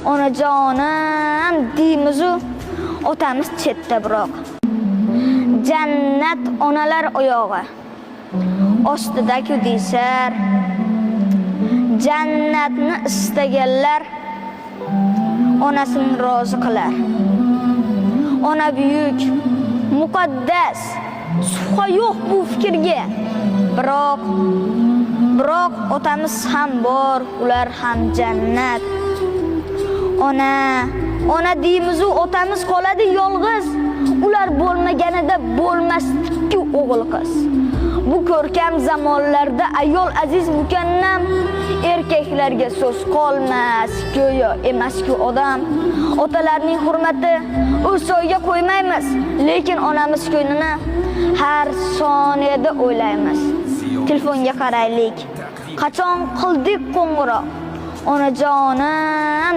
Onajonim deymizu, otamiz chetda biroq. Jannat onalar oyog'i ostida-ku deysar. Jannatni istaganlar onasini rozi qilar. Ona buyuk, muqaddas, shubha yo'q bu fikrga. Biroq otamiz ham bor, ular ham jannat. Ona, ona deymizu, otamiz qoladi yolg'iz. Ular bo'lmaganida bo'lmasdi-ku o'g'il qiz. Bu ko'rkam zamonlarda ayol aziz mukannam, erkaklarga so'z qolmas, go'yo emas-ku odam. Otalarning hurmati o'z joyiga qo'ymaymiz, lekin onamiz ko'nglini har soniyada o'ylaymiz. Telefonga qaraylik. Qachon qildik qo'ng'iroq? Onajonim.